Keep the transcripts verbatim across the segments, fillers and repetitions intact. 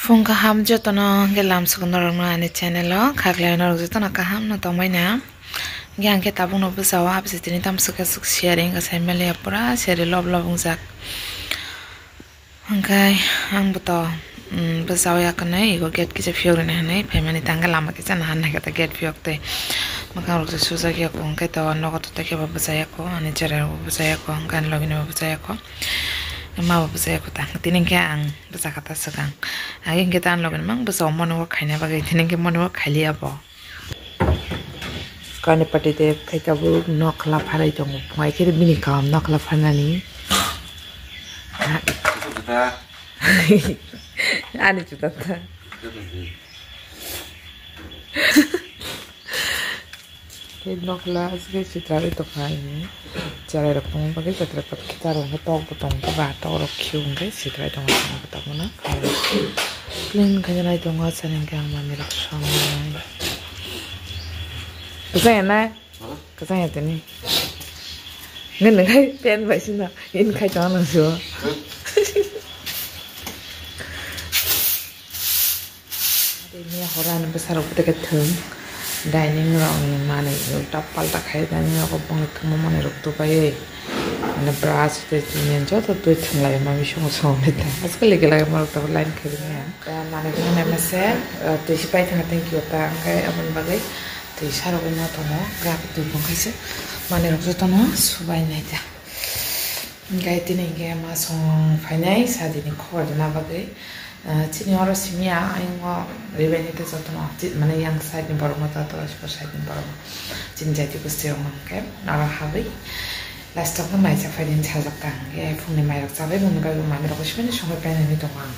Phung kaham jotono hwnkhe lamsok norokno ani channel o khaklai norok jotono kaham no tongmani. Hwnkhe ang khe tabukno bwsao habsi tini tamsok khe sharing khe sai maliya pura seri lob lob wngjak. Hwnkhe ang bo to, mm, bwsao ya kwnwi ego gate kisa phiyok rwna hinwi phaimani tangkhe lama kisa nahan naikhe ta gate phiyok twi mwkhang rok se sujak ya ko hwnkhe to nogo to tei khe bo bwsa ya ko ani cherai rok bo bwsa ya ko hwnkhe ani logi ni bo bwsa ya ko. Ma bo bwsa ya ko ta tini hwnkhe ang bwsa kha ta swkang. Age hwnkhe ta ani logi ni mang bwsa o morning walk khaina bagwi tini hwnkhe morning walk khailiya bo. Kani pati de khai tabuk nokhla pharai tongo. Phungai khe bini kaham nokhla pharnani. Ani juta ta. Tei nokhla aswk sitra bai tongkha ini. Cherai rok tongma bagwi cherai rok khe tok bo tongo ba tok rok khiu hwnkhe sitra bai tongo tabukno. Clean khaina nai tongo aswk hwnkhe ang manwi rok songnai. Kwchang ya nai? Kwchang ya tini. Nini khai pen bai sino in khai tongo nang sio. Tini horani bwsarok bwteke thwng dining rokni manwi ulta palta khai dining rogo bongni thwngmani rok tubaiwi mane brush tei tini joto twi thwnglai ma bisingo songwi ta askali gela morok tabuk line khai rwmani ang manwi rwmani mase twi si paithakha thank you ta hwnkhe aboni bagwi twi sarogwi ma tongo gra twi bongkhaisa manwi rok jotono subai nai ta. Hwnkhe tini hwnkhe ma song phainai sadini khobor rwna bagwi. Ah, chini oro simi ya, ayung o ribaini tei jotono, chi-, mane yang side ni borok no joto, side ni borok no. Chini jati gosti rok no hwnkhe oro habwi last o maisa phaidi sajak ta hwnkhe phungni mairok chabai mungni bagwi manwi rok simi songwi painani tongo ang.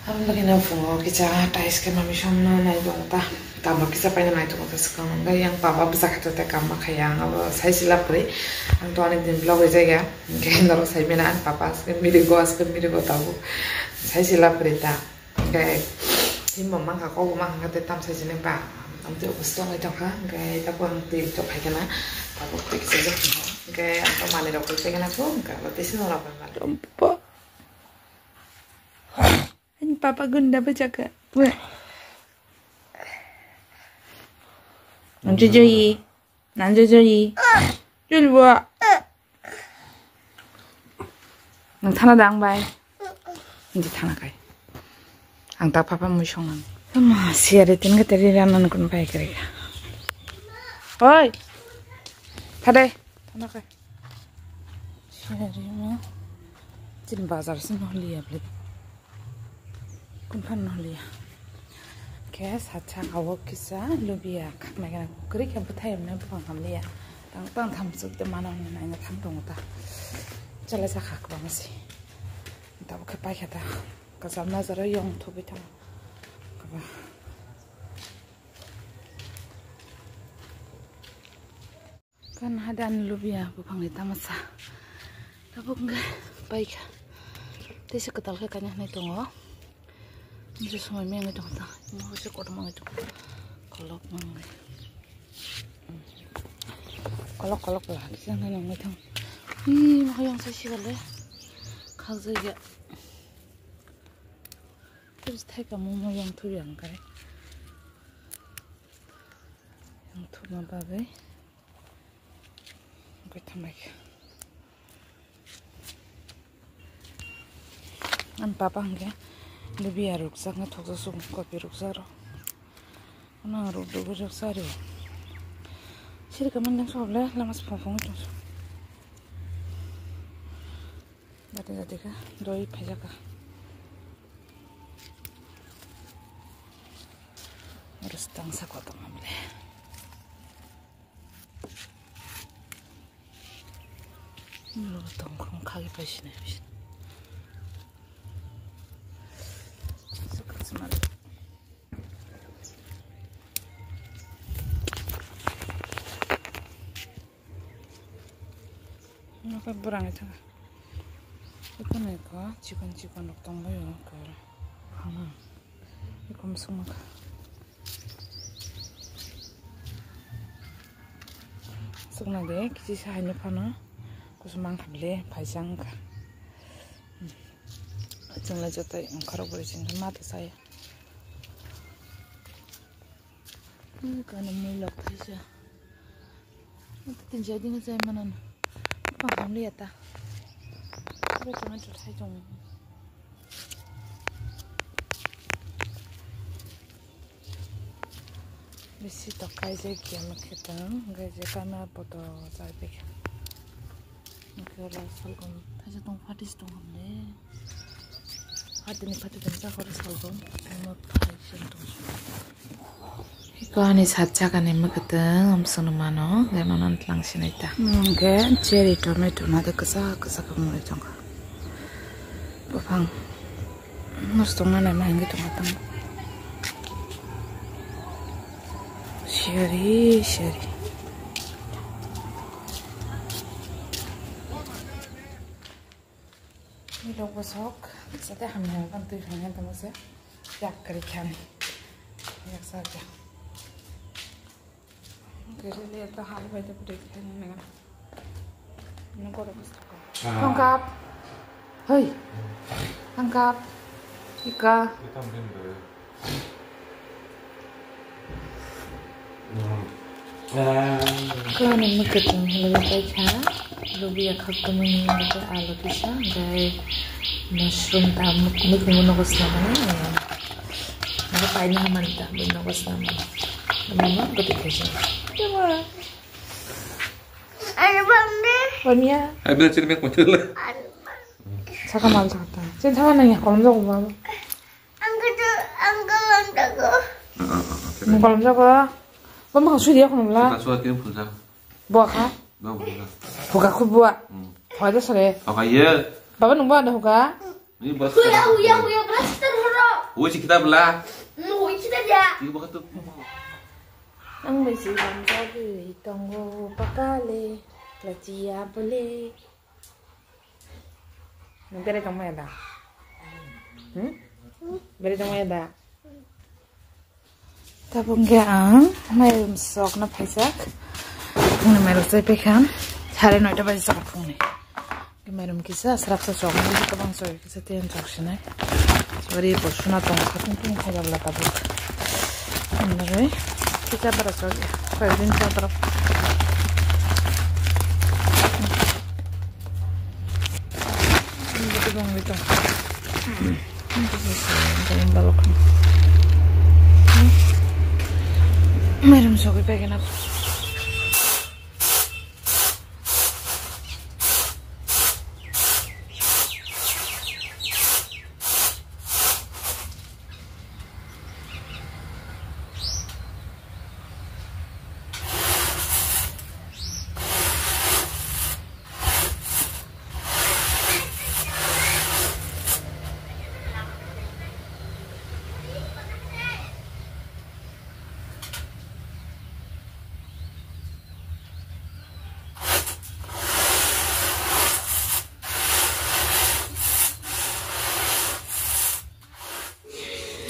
Aboni bagwi no phungo kisa tais khe mami somno nai tongo ta. Kama kisa paina nai tongo ta swkang hwnkhe yang papa bwsa khato tei kama khaiya ang abo sai se lab kwrwi. Ang to ani din vlog rijak ya. Hwnkhe norok sai mena ani papa aske mirigo aske mirigo tabuk. Sai se lab kwrwi ta. Hwnkhe himbo mankha kokbo mankha tei tam sai se nai ba. Ang tei office tongwi tongkha hwnkhe tabuk ang twi tok phai khana. Tabuk twi kisa jak hwnkhe ang to manwi rok bai paikhe na phungo hwnkhe abo tei se norok bai manwi. Ani papa gunda bwchaka. Nang jojoyi. Nang jojoyi. Chulwa. Nang thana dang bai. Hindi thana kai. Ang tak papa mui song nang. Ma siare tin ka teri ran nan kun pai kare. Oi. Thade. Thana kai. Siare ma. Tin bazar sin holi ya ble. Kunphan no liya. Khe sacha kawo kisa lubiya khaknai gana kwrwi khe bwthai mwnai buphang ham liya. Tang tang tham chuk de mana hwnwi naina tham tongo ta. Chala cha kha kwbangma se. Tabuk khe paikha ta. Kwcham najaro yong thubui thango. Kaba. Kan hade ani lubiya buphangni tamasa. Tabuk hwnkhe paikha. Teisa kwtal khe kaina hwnwi tongo. Nisi somoi mengwi tongo ta. Mo se kotor mangwi tongo. Kolok mangwi. Kolok kolok la kisa hwnwi nangwi tongo. Ih, mo yang sai sigale. Khakjagya. Terus thaika mo yang thuya hwnkhe. Yang thuma bagwi. Oke, thanbai khe. Ani papa hwnkhe lubiya rukjak na thokjak suk kopi rukjak rw. Ano ang ruk dugwi rukjak rw. Siri kaman deng soble lama se phung phung tong. Jati jati khe doi phaijak kha. Rwstang sa kotor mamle. Tongkhong khagwi paisinai. Nokha bwrang thang. Eko nai ko chikon chikon rok tongbai o kar. Hama. Eko musuk nokha. Sukna de kichi sa haino phano. Kusu mang khamle phaisang kha. Chwngla joto ongkhorok bwrwi chwngkha ma to saya. Kano mui lok thaisa. Tin jai ding jai manan. Bang hamli ata. Bang tomato thai jong. Bisi tok kai je kiam khetang, kai je kana poto jai bikha. Nokhe oro salgom thaisa tong phatis tong hamle. Phatini phatini jak oro salgom. Omo thaisa tong. Iko ani sat jakani mwkhwtwng amswkno mano, je mano tlang sinai ta. Hwnkhe cherry tomato made kwchak kwchak wngwi tongkha. Buphang. Mostok ma naima hingke tongma tang. Siyari, siyari. Milok bosok, sate hamya kan twi khangya tongma se. Yak kari khan. Yak sa kya. Gari le to hal bai to putri khan na. Nokoro bwskango. Ah. Thangkap. Hoi. Thangkap. Ika. Kwlani mwkhwtwng hwnwi paikha. Lubiya khaktumani hwnwi alu kisa, hwnkhe mushroom ta muk-, mukhumu nogo swnamani. Hwnwi paini hamani ta, bini nogo swnamani. Mama bwtwi khaisa. Oniya. Hai, bila ciri mek muncul. Saka mal saka ta. Ciri sama nanya, kolom jago baba. Ang kolom jago. Kolom jago. Baba, sudah ya kolom la. Sudah, sudah, kirim pulsa. Buah kha? Buah, pulsa. Huka khu buah. Hmm. Huka sare. Huka ye. Baba nunggu ada huka? Ini beras. Huya, huya, huya, beras terhoro. Woi si kita belah. Woi kita dia. Ini bakal tuh. Ang bai si lamjagwi tongo pakale, lachiya bole. Nung berai tongmaya da? Hmm? Berai tongmaya da? Tabuk hwnkhe ang mairum sokno phaijak. Phungni mairum chai paikha. Sare noita baji saka phungni. Mairum kisa srapsa chok, mairum kabang chok kisa tiyan chok sinai. Sorry, bo suna tong khatung tung khai gabla tabuk. Amnaroi kisa bara chok, koi din chok bara. Ini betul bang betul. Mairum sogwi paikha na.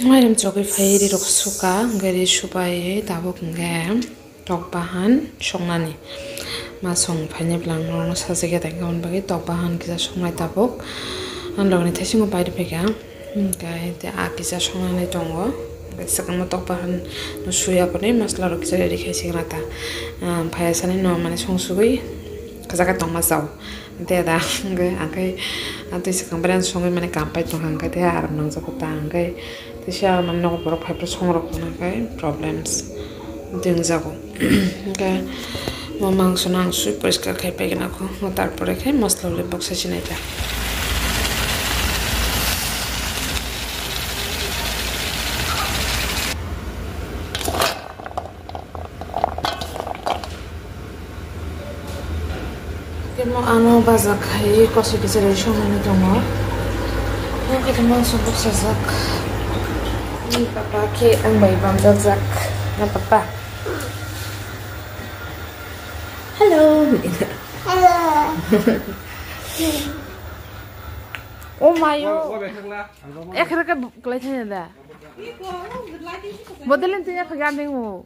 Mairum chogwi phai ri rok suka, hwnkhe ri subai tabuk hwnkhe tok bahan songnani. Ma song phainai bwlang norokno sajagya tongkha, aboni bagwi tok bahan kisa songnai tabuk. Ang rokni thaisingo pai rwphaikha, hwnkhe tei a kisa songnani tongo. Swkangma tok bahan no suya khe masla rok kisa ready khai sigra ta. Phaiya sani no mane song sugwi khajagwi tongma chao. Tei da hwnkhe, hwnkhe, ah, twi swkang bereng songwi mani kam pai tongkha, hwnkhe tei aram nangjago ta, hwnkhe tei se aram nokbo borok phaiphru songrok hwnkhe problems dengjago. Hwnkhe, mo mangso no ang swi poriskar khai paigwna kho, mo tarpore khe moslao le boksa sinai ta. Temo ano baja khai koso kisa rai songmani tongo. Ang khe temo sobok sajak. Ni papa khe ang bai bamjak jak. Na papa. Hello. Hello. Oh my. Ekhere ke kelai thanya da. Bodolin tinya kaganding mo.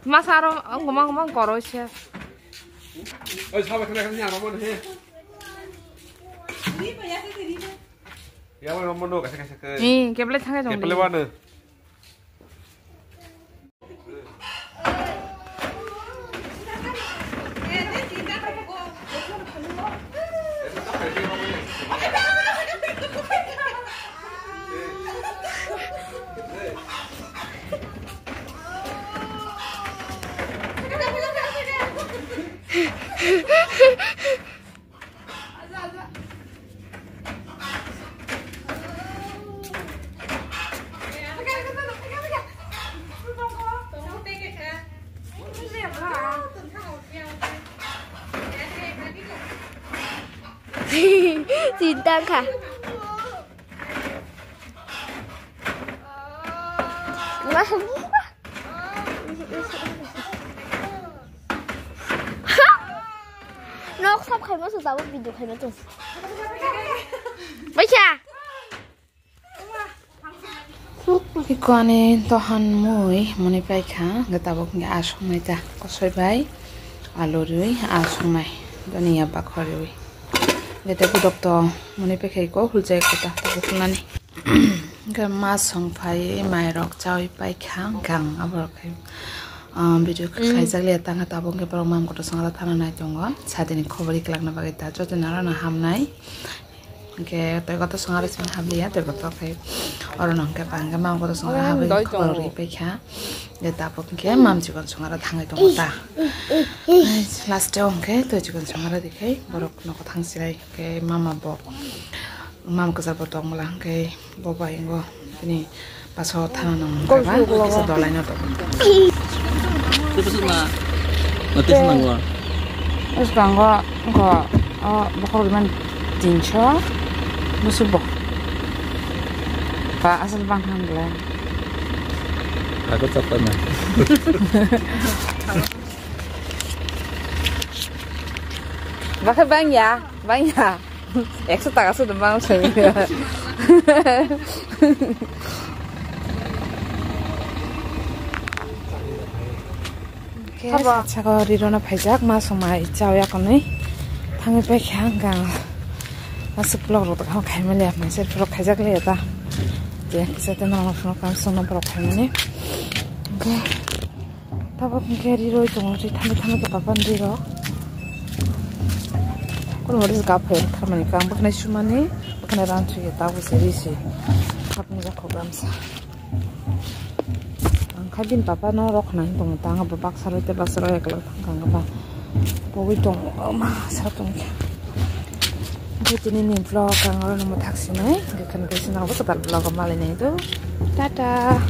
Masa aro ang gomang gomang koro se. Oi, sabai khana khana nyaro mon he. Ya, wala mo no, kasi kasi ke. Ni, keble thangkai jong. Keble wano. Cinta kha. Nok sab khaima se jabo video khaima tong. Baikha. Iko ani tohan mui muni paikha, hwnkhe tabuk hwnkhe aswk nai ta kosoi bai alu rwi aswk nai doniya bakhorwi. Hwnkhe tei budok to muni paikha iko hulchai kota tabuk nani. Hwnkhe ma song phai mairok chawi paikha, hwnkhe ang aborok khe, ah, video khaijak liya tangkha tabuk hwnkhe borok mam kotor songwra thana nai tongo. Sadini khobor iklakna bagwi ta jotono aroni hamnai. Hwnkhe tei kotor songwra simi habliya, tei kotor khe orono hwnkhe bangkhe mam kotor songwra habwi khobor rwi paikha. Hwnkhe tabuk hwnkhe mam chikon songwra thangwi tongo ta. Last o hwnkhe tei chikon songwra rikhe borok nogo thangsinai. Khe mama bo, mama kwchar bo tong bwla, hwnkhe bo bai wngbo bini basa o thana nang kisa dolai no tongo. Tei bwswk na, na tei bwswk nango. Bwswk nango, wngkha o bokhorok rwmani tinso, bwswk bo. Ba aswk bang kha bwlai. Ako chapana. Bakhe bang ya, bang ya. Ekso taka se bang soi. Saka rwi rwna phaijak ma somai chawi akonwi thangwi paikha hwnkha ang. Aswk vlog rok tongkha khaimani ya, masa vlog khaijak le ya ta. Je kisa tei norok phano kam songno vlog khaimani. Hwnkhe. Tabuk hwnkhe riroi tongo, ri thangwi thangwi tongkha bini rirok. Kono ri gap hai tharmani kang bwkhanai sumani, bwkhanai ran suya tabuk se ri se. Hapni jak program sa. Ang kha bini papa no rok khnai tongo, tang abo baksa roi tei baksa roi ekla thang kang ba. Pogwi tongo, ma sa tongkha. Hwnkhe tini ni vlog ang oro no mwthak sinai, hwnkhe khwna kaisa nang bo kwtal vlog o malai nai do. Tata.